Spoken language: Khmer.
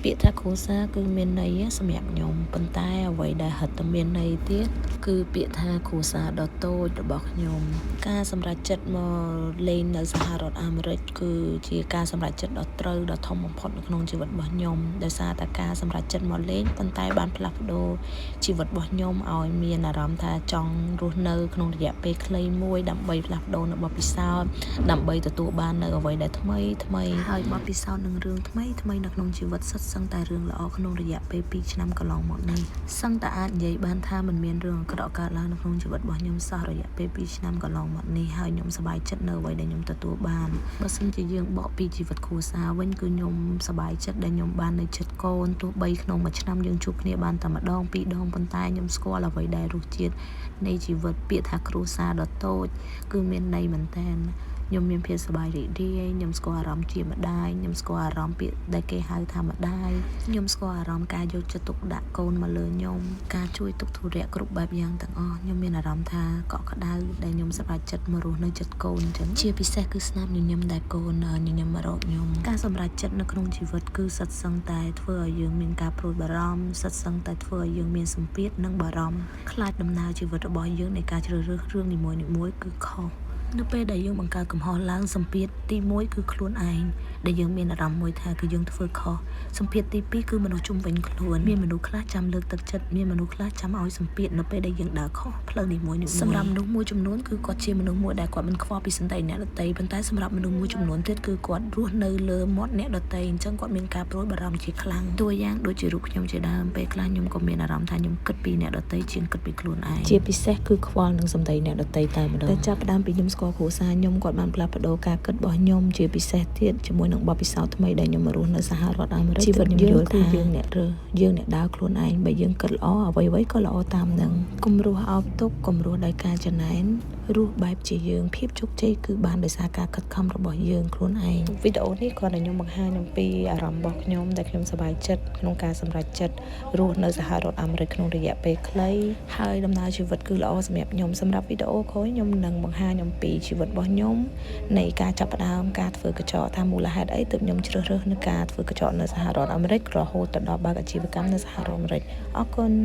ពាក្យថាគ្រួសារគឺមានន័យសម្រាប់ខ្ញុំប៉ុន្តែអ្វីដែលហិតតែមានន័យទៀតគឺពាក្យថាគ្រួសារដ៏តូចរបស់ខ្ញុំការសម្រេចចិត្តមកលេងនៅសហរដ្ឋអាមេរិកគឺជាការសម្រេចចិត្តដ៏ត្រូវដ៏ធំបំផុតនៅក្នុងជីវិតរបស់ខ្ញុំដោយសារតែការសម្រេចចិត្តមកលេងប៉ុន្តែបានផ្លាស់ប្ដូរជីវិតរបស់ខ្ញុំឲ្យមានអារម្មណ៍ថាចង់រស់នៅក្នុងរយៈពេលខ្លីមួយដើម្បីផ្លាស់ប្ដូរនៅបទពិសោធន៍ដើម្បីទទួលបាននៅអ្វីដែលថ្មីថ្មីហើយបទពិសោធន៍នឹងរឿងថ្មីថ្មីនៅក្នុងជីវិតសុទ្ធសឹងតែរឿងល្អក្នុងរយៈពេល2ឆ្នាំកន្លងមកនេះសឹងតែអាចនិយាយបានថាមិនមានរឿងអាក្រក់កើតឡើងនៅក្នុងជីវិតរបស់ខ្ញុំសោះរយៈពេល2ឆ្នាំកន្លងមកនេះហើយខ្ញុំសប្បាយចិត្តនៅអ្វីដែលខ្ញុំទទួលបានបើសិនជាយើងបកពីជីវិតគ្រួសារវិញគឺខ្ញុំសប្បាយចិត្តដែលខ្ញុំបាននៅជិតកូនទោះបីក្នុងមួយឆ្នាំយើងជួបគ្នាបានតែម្ដងពីរដងប៉ុន្តែខ្ញុំស្គាល់អ្វីដែលរសជាតិនៃជីវិតពាក្យថាគ្រួសារដ៏តូចគឺមានន័យមែនទែនខ្ញុំមានភាពសប្បាយរីករាយខ្ញុំស្គាល់អារម្មណ៍ជាម្ដាយខ្ញុំស្គាល់អារម្មណ៍ពាក្យដែលគេហៅថាម្ដាយខ្ញុំស្គាល់អារម្មណ៍ការយកចិត្តទុកដាក់កូនមកលើខ្ញុំការជួយទុកធុរៈគ្រប់បែបយ៉ាងទាំងអស់ខ្ញុំមានអារម្មណ៍ថាកក់ក្ដៅដែលខ្ញុំសប្បាយចិត្តមករស់នៅចិត្តកូនអញ្ចឹងជាពិសេសគឺស្នាមញញឹមដែលកូនញញឹមមករកខ្ញុំការសម្រេចចិត្តនៅក្នុងជីវិតគឺសិតសឹងតែធ្វើឲ្យយើងមានការព្រួយបារម្ភសិតសឹងតែធ្វើឲ្យយើងមានសម្ពាធនិងបារម្ភខ្លាចដំណើរជីវិតរបស់យើងនៃការជ្រើសរើសរឿងនីមួយៗគឺខុសនៅពេលដែលយើងបង្កើតកំហុសឡើងសម្ពាធទី1គឺខ្លួនឯងដែលយើងមានអារម្មណ៍មួយថាគឺយើងធ្វើខុសសម្ពាធទី2គឺមនុស្សជុំវិញខ្លួនមានមនុស្សខ្លះចាំលើកទឹកចិត្តមានមនុស្សខ្លះចាំឲ្យសម្ពាធនៅពេលដែលយើងដើរខុសផ្លូវនីមួយៗសម្រាប់មនុស្សមួយចំនួនគឺគាត់ជាមនុស្សមួយដែលគាត់មិនខ្វល់ពីសន្តិអ្នកដទៃប៉ុន្តែសម្រាប់មនុស្សមួយចំនួនទៀតគឺគាត់រស់នៅលើមាត់អ្នកដទៃអញ្ចឹងគាត់មានការព្រួយបារម្ភជាខ្លាំងតួយ៉ាងដូចជារូបខ្ញុំជាដើមពេលខ្លះខ្ញុំក៏មានអារម្មណ៍ថាខ្ញុំគិតពីអ្នកដទៃជាងគិតពីខ្លួនឯងជាពិសេសគឺខ្វល់នឹងសម្ដីអ្នកដទៃតែម្ដងតែចាប់ផ្ដើមពីខ្ញុំស្គាល់គ្រួសារខ្ញុំគាត់បានផ្លាស់ប្ដូរការគិតរបស់ខ្ញុំជាពិសេសទៀតជាមួយនឹងបទពិសោធន៍ថ្មីដែលខ្ញុំមករស់នៅសហរដ្ឋអាមេរិកជីវិតខ្ញុំយល់ថាយើងអ្នករើសយើងអ្នកដើរខ្លួនឯងបើយើងគិតល្អអ្វីៗក៏ល្អតាមនឹងកុំរស់អោបទុកកុំរស់ដោយការចំណែនរស់បែបជាយើងភាពជោគជ័យគឺបានដោយសារការខិតខំរបស់យើងខ្លួនឯងវីដេអូនេះគ្រាន់តែខ្ញុំបង្ហាញអំពីអារម្មណ៍របស់ខ្ញុំដែលខ្ញុំសប្បាយចិត្តក្នុងការសម្រេចចិត្តរស់នៅសហរដ្ឋអាមេរិកក្នុងរយៈពេលខ្លីហើយដំណើរជីវិតគឺល្អសម្រាប់ខ្ញុំសម្រាប់វីដេអូក្រោយខ្ញុំនឹងបង្ហាញអំពីជីវិតរបស់ខ្ញុំនៃការចាប់ផ្ដើមការធ្វើក្រចកថាមូលហេតុអីទើបខ្ញុំជ្រើសរើសនៅការធ្វើក្រចកនៅសហរដ្ឋអាមេរិករហូតទៅដល់បើកអាជីវកម្មនៅសហរដ្ឋអាមេរិកអរគុណ។